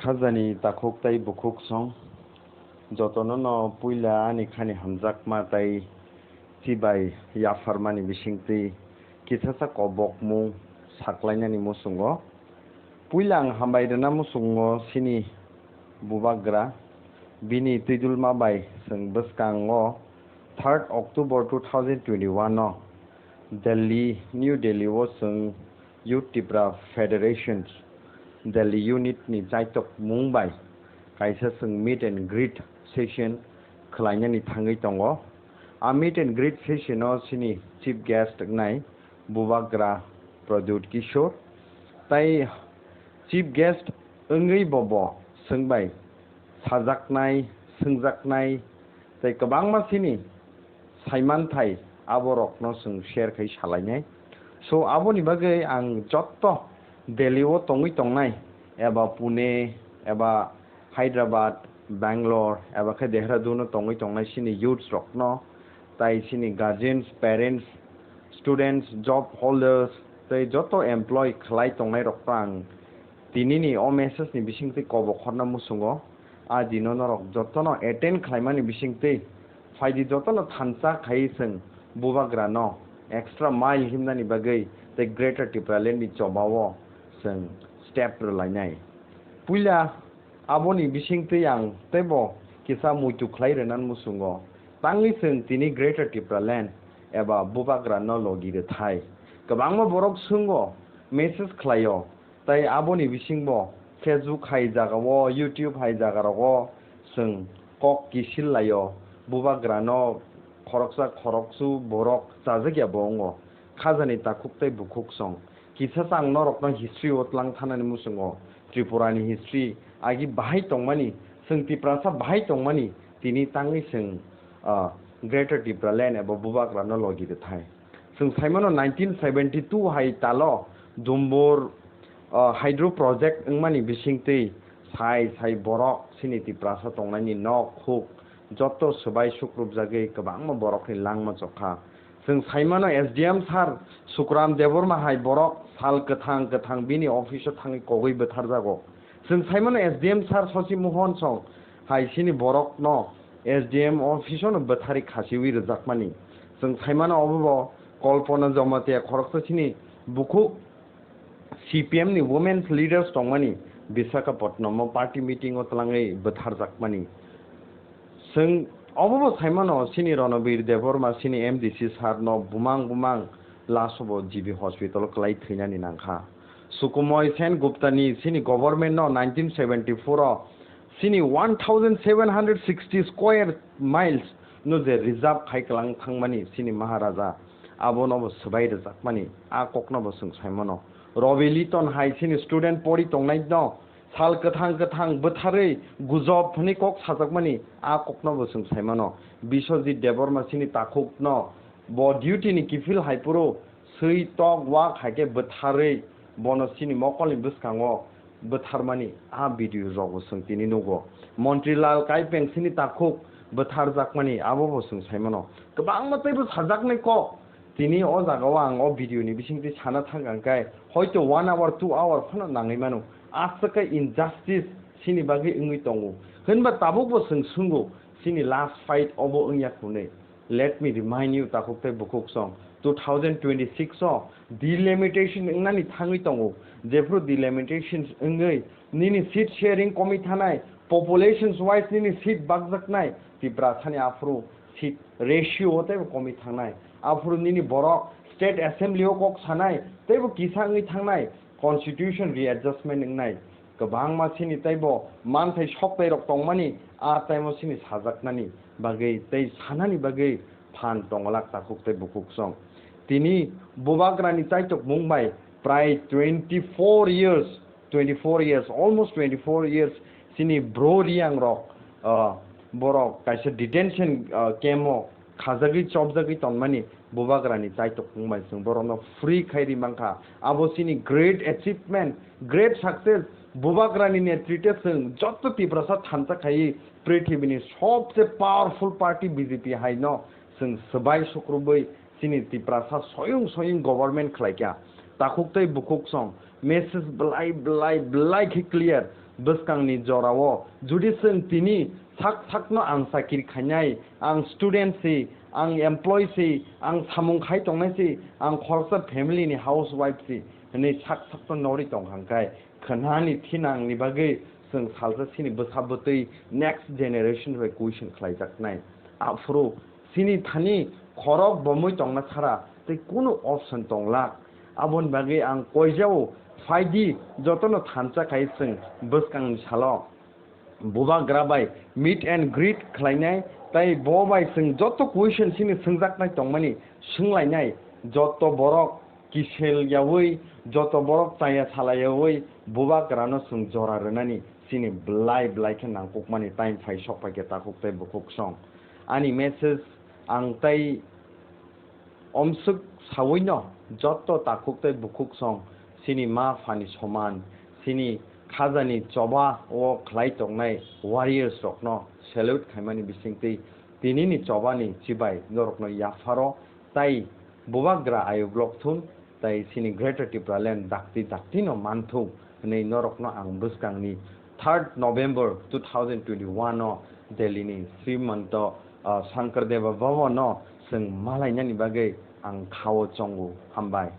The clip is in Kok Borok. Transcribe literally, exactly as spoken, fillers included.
Khajani takhuk tei bukhuk song, jotono no puila ani khani hamjakma tei chibai yapharmani bisingtwi kisasa kobokmung saklainani muchungo. Puila ang hambai rwna muchungo chini bubagra, bini twidulma bai chwng bwskango third October two thousand twenty-one o Delhi, New Delhi o chwng Youth Tipra Federations Delhi Unit ni chaitok mung bai kaisa chwng meet and greet session khwlainani thangwi tongo. A meet and greet session o chini chief guest wngnai Bubagra Pradyut Kishore, tai chief guest wngwi bo bo chwng bai sajaknai, swngjaknai, tei kwbangma chini saimanthai aborokno chwng share khai salainai. So, aboni bagwi ang jotto Delhi o tongwi tongnai, eba Pune, eba Hyderabad, Bangalore, eba khe Dehradun o tongwi tongnai chini youths rokno, tai chini guardians, parents, students, job holders, tei jotto employee khlai tongnai rokno ang tinini o message ni bisingtwi kobok horna muchungo. A dino norok jottono attend khlaimani bisingtwi phaidi, jottono thansa khai chwng bubagrano extra mile himnani bagwi tei Greater Tipraland ni chobao chwng step rwlainai. Puila aboni bisingtwi ang teibo kisa muitu khlai rwna muchungo, tangwi chwng tini Greater Tipraland eba bubagrano logi rwthai. Kwbangma borok swngo, message khlaio, tai aboni bisingbo Facebook hai jagao, YouTube hai jagarogo chwng kok kisil laio, bubagrano khoroksa khoroksu borok chajakya bo wngo. Khajani takhuk tei bukhuk song. Kisa chang norokno history o tlang thanani muchungo, Tripura ni history agi bahai tongmani, chwng Tiprasa bahai tongmani, tini tangwi chwng, ah, Greater Tipraland eba bubagrano logi rwthai. Chwng saimano nineteen seventy two hai talo Dumbur, ah, hydro project wngmani bisingtwi sai sai borok chini Tiprasa tongnaini nok huk jotto swbai sukrupjagwi kwbangma borokni langma chokha. Chwng saimano S D M sir Sukuram Debbarma hai borok sal kwthang kwthang bini office o thangwi kogwi bwtharjago. Chwng saimano S D M sir Sosi Mohon song hai chini borokno S D M office o no bwtharwi khasiwi rwjakmani. Chwng saimano obo bo Kalpana Jamatia khoroksa chini bukhuk C P M ni women's leaders tongmani Visakhapatnam o party meeting o twlangwi bwtharjakmani. Chwng obo bo saimano chini Ranabir Debbarma chini M D C sir no bumang bumang last o bo G B hospital o kwlai thwinani nangkha. Sukumoy Sen Gupta ni chini government no nineteen seventy four o chini one thousand seven hundred sixty square miles no je reserve khai kwlang thangmani chini Maharaja, abono bo swbai rwjakmani, a kokno bo chwng saimano. Robi Liton hai chini student pori tongnai no sal kwthang kwthang bwtharwi gujob hwnwi kok sajakmani, a kokno bo chwng saimano. Biswajit Debbarma chini takhuk no bo duty ni kiphil hai phuru swi tok wak hai khe bwtharwi bono chini mokolni bwskango bwtharmani a video rogo chwng tini nugo. Montri Lal Kaipeng chini takhuk bwtharjakmani abo bo chwng saimano. Kwbangma teibo sajaknai kok. Tini o jagao ang o video ni bisingtwi sana thang ang khe hoito one hour, two hour phano nangwi mano. Aswk khe injustice chini bagwi wngwi tongo. Hwnba tabuk bo chwng swngo, chini last fight obo wngya hwnwi. Let me remind you, takhuk tei bukhuk song, two thousand twenty-six o delimitation wngnani thangwi tongo. Jephru delimitation wngwi nini seat sharing komi thanai, populations wise nini seat bakjaknai, Tiprasani aphuru seat ratio o teibo komi thangnai. Aphuru nini borok state assembly o kok sanai, teibo kisa wngwi thangnai, constitution readjustment wngnai. Kwbangma chini teibo manthai soktai rok tongmani, a time o chini sajaknani bagwi tei sanani bagwi phan tongolak takhuk tei bukhuk song. Tini bubagrani chaitok mung bai prai twenty four years, twenty four years, almost twenty four years chini bro riyang rok, ah, borok kaisa detention, ah, camp o khajagwi chopjagwi tonmani bubagrani chaitok wngmai chwng borokno free khai ri mankha. Abo chini great achievement, great success. Bubagrani netrite chwng joto Tiprasa thansa khaiwi prithibini sobse powerful party B J P haino chwng swbai sukrubwi chini Tiprasa soyung soyung government khlaikha. Takhuk tei bukhuk song message belai belai belai khe clear. Bwskangni jorao judi chwng tini sak sakno ang chakiri khainai, ang student si, ang employee si, ang samung khai tongnai si, ang khoroksa family ni housewife si hwnwi sak sakno norwi tong hangkai, khwnani thinangni bagwi chwng salsa chini bwsa bwtwi next generation bai question khlaijaknai. Aphuru chini thani khorok bomwi tongna sara tei kunu option tonglak. Aboni bagwi ang koijao phaidi jotono thansa khai chwng bwskangni salo bubagra bai meet and greet khlainai tei bo bai chwng joto question chini swngjaknai tongmani swnglainai. Joto borok kisel yaui, joto borok chaya salayaui bubagrano chwng jora rwnani chini belai belai khe nangkukmani time phai sok phaikhe takhuk tei bukhuk song. Ani message ang tei omswk sawino joto takhuk tei bukhuk song chini ma phani soman, chini khajani choba o khlai tongnai warriors rokno salute khaimani bisingtwi tinini chobani chibai norokno yapharo tai bubagra ayuk lok thun tai chini Greater Tipraland dakti dakti no manthung hwnwi norokno ang bwskangni third November two thousand twenty-one o Delhi ni Srimanto, ah, Shankar Deva Bhavan o chwng malainani bagwi ang khao chongo. Hambai.